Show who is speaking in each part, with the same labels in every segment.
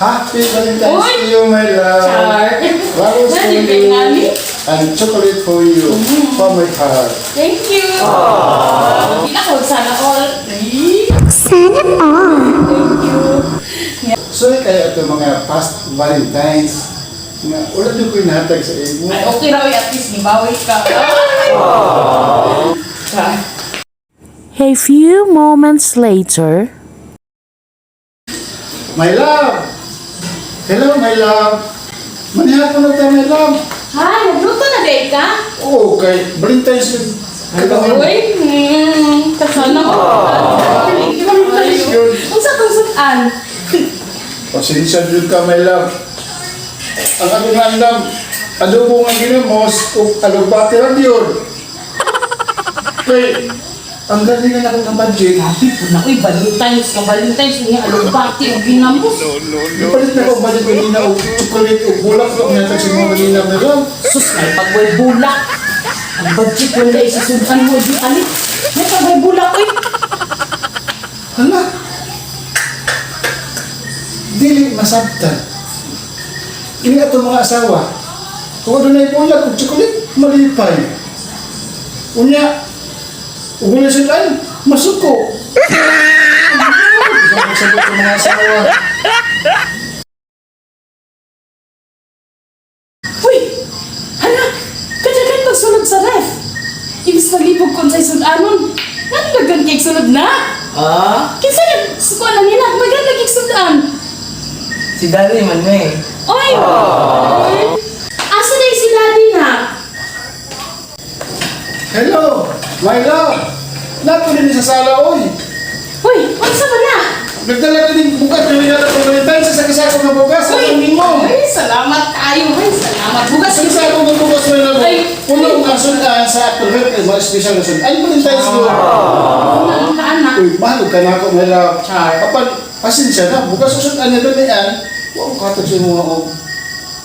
Speaker 1: Happy Valentine's
Speaker 2: Uy!
Speaker 1: to you, my love.
Speaker 2: Char.
Speaker 1: Flowers for
Speaker 2: Nani,
Speaker 1: you.
Speaker 2: nani?
Speaker 1: And chocolate for you. From my heart.
Speaker 2: Thank you. Ako, sana all. Ay,
Speaker 3: Sana all.
Speaker 2: thank you.
Speaker 1: Sorry kaya ito mga past Valentines. Nga, wala din ko inahatag sa imo.
Speaker 2: Ay, okay ra, oy, at least nibawi ka. Ay. Char.
Speaker 4: A few moments later.
Speaker 1: My love! Hello, my love! Manihapon na tayo, my love!
Speaker 2: Ha, nagluto na day ka?
Speaker 1: Oo, kay Valentine's yun. Kailangan.
Speaker 2: Uy, kasana ko. Thank you.
Speaker 1: Yun.
Speaker 2: Unsa tong sudan?
Speaker 1: Pasensya dyan ka, my love. Ang atong andam, adobo nga ginamos, o alugbati lang yun. Kay, ang galing na akong budget.
Speaker 2: Grabe po na, uy, Valentine's ka, Valentine's, niya, alugbati, o ginamos.
Speaker 1: Ipalit na ko budget kanina, o chocolate, o bulak lang natag sa mga kanina, my love.
Speaker 2: Sus, may pagway bulak. Ang budget wala ay sa sudan mo, di alit. May pagway bulak, uy.
Speaker 1: Hala! Dili masabtan. Ini ato mga asawa. Kung ano na bulak o chocolate, malipay. Unya, ug wala sudan, masuko. Ikaw ang sagot sa mga asawa.
Speaker 2: Uy, hala, kadagan pagsulod sa ref. Imbis maglibog kon sa sudanon. Nang dagan kay sulod na?
Speaker 5: Ah?
Speaker 2: Kinsa nag suko na nila, magan lagi sudan.
Speaker 5: Si Daddy man eh.
Speaker 2: Oy! Oy! Asa na si daddy na?
Speaker 1: Hello, my love. Nato din sa sala, oy.
Speaker 2: Uy, unsa ba na?
Speaker 1: Nagdala ka din bukas, nagdala ka ng Valentine's sa sakisako nga bugas.
Speaker 2: Uy,
Speaker 1: Ano mo?
Speaker 2: Uy, salamat tayo. Uy, salamat. Bugas.
Speaker 1: Sakisako nga bugas, my love.
Speaker 2: Ay.
Speaker 1: Puno nga sudan sa atong rep, mga special na sudan. Ay, Valentine's mo.
Speaker 2: Ano ka anak?
Speaker 1: Uy, mahal ka na ako, my love.
Speaker 2: Char.
Speaker 1: Apan, pasensya na, bukas sa sudan niya doon yan. Huwag ko katag sa mga og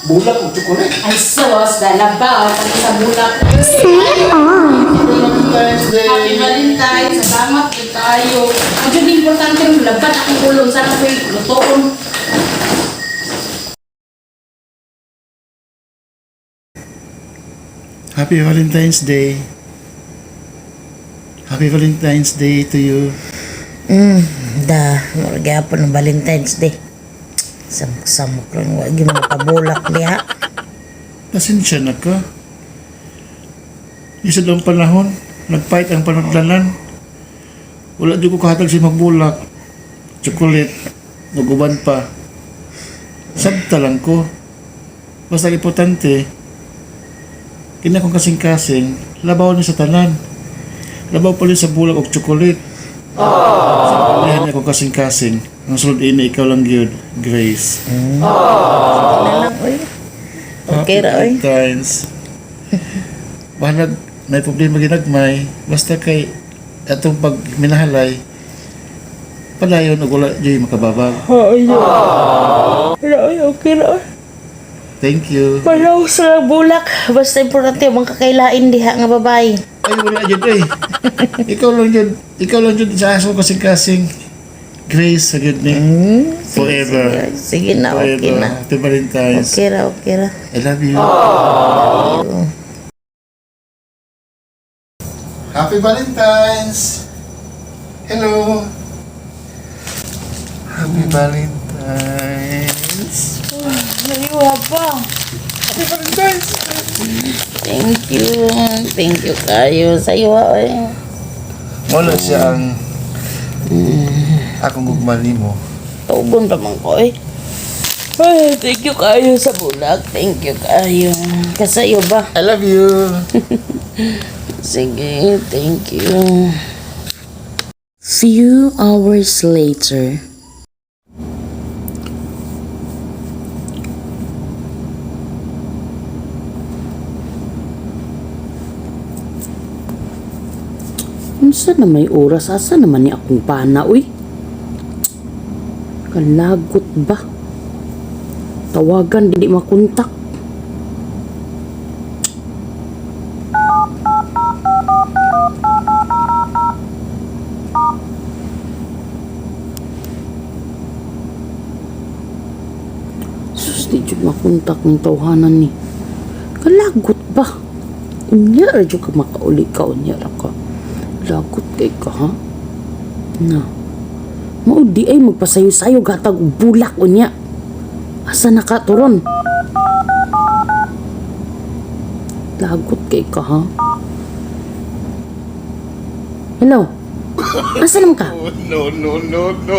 Speaker 1: bulak o chocolate.
Speaker 2: Ay, sus, dalabaw. Pati sa bulak.
Speaker 3: Sana all.
Speaker 1: Happy Valentine's Day.
Speaker 2: Happy Valentine's. Salamat kay tayo. Ang yun, importante rin, laban akong ulon. Sana ko'y lutoon.
Speaker 1: Happy Valentine's Day. Happy Valentine's Day to you.
Speaker 6: Da, mura gyapon ang Valentine's Day. Samok-samok lang, wa gyud mo pabulak diha.
Speaker 1: Pasensya na ka. Isa lang panahon, nagpait ang panagdanan. Wala di ko kahatag si magbulak. Chocolate, maguban pa. Sabta lang ko. Basta importante, kina kong kasing-kasing, labaw ni sa tanan. Labaw pa rin sa bulak og chocolate. Sa palihan niya kong kasing-kasing, ang sulod ini ikaw lang gyud, Grace.
Speaker 6: Na lang, oy. Okay ra, oy.
Speaker 1: Valentine's. Bahalag, may problema ginagmay, basta kay atong pag minahalay, padayon og wala jud makababag.
Speaker 6: Oy, oy, okay ra, oy.
Speaker 1: Thank you.
Speaker 6: Palaw sa bulak. Basta importante, mga kakailain diha nga babae.
Speaker 1: Ay wala jud oy. Ikaw lang jud, ikaw lang jud sa aso kasing-kasing. Grace sa good ni. Forever.
Speaker 6: Sige, sige na, okay
Speaker 1: Forever.
Speaker 6: na.
Speaker 1: Happy Valentine's.
Speaker 6: Okay ra, okay ra.
Speaker 1: I love you. Happy Valentine's! Hello! Happy Valentine's!
Speaker 6: Naliwa pa.
Speaker 1: Happy Valentine's!
Speaker 6: Thank you. Thank you kayo. Sa iyo, oy.
Speaker 1: Wala siya ang akong gugma nimo.
Speaker 6: Tugon pa man ko, oy. Ay, thank you kayo sa bulak. Thank you kayo. Kasayo ba?
Speaker 1: I love you!
Speaker 6: Sige, thank you.
Speaker 4: Few hours later. Unsa na may oras? Asa naman ni akong pana, uy? Kalagot ba? Tawagan, di makontak. Sus, di jud makontak ng tawhanan ni. Kalagot ba? Unya ra jud ka makauli ka, unya ra ka. Lagot kay ka, ha? Na. Mao di ay magpasayo-sayo gatag og bulak unya. Asa na ka turon? Lagot kay ka, ha? Hello? Asa naman ka?
Speaker 1: No, no, no, no.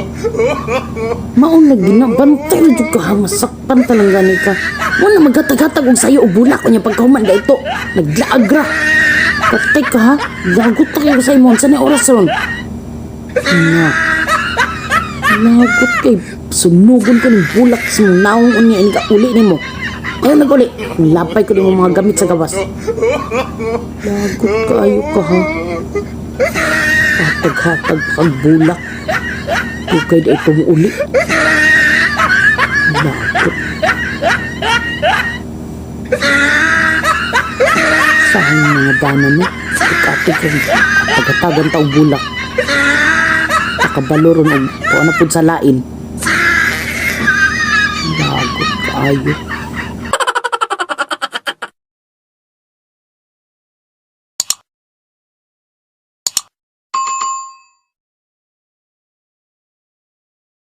Speaker 4: Maon lagi na, bantay na jud ka ha, masakpan talaga gani ka. Wala maghatag-hatag og sayo og bulak unya pagkahuman da ito. Naglaag ra. Patay ka ha, lagot ta kayo sa imo, unsa ni oras ron? Na. Lagot kay sunugon ko ng bulak sa mong naong unya ini ka uli nimo. Ayaw naguli. Lapay ko nimo mga gamit sa gawas. Lagot kaayo ka ha. Hatag-hatag pa kag bulak. Dugay di ay tumuuli. Lagot. Saan mga dana mo? Ikati ko. Pagkatagan ta og bulak. Nakabalo ron og kuha na pud sa lain. Lagot kaayo.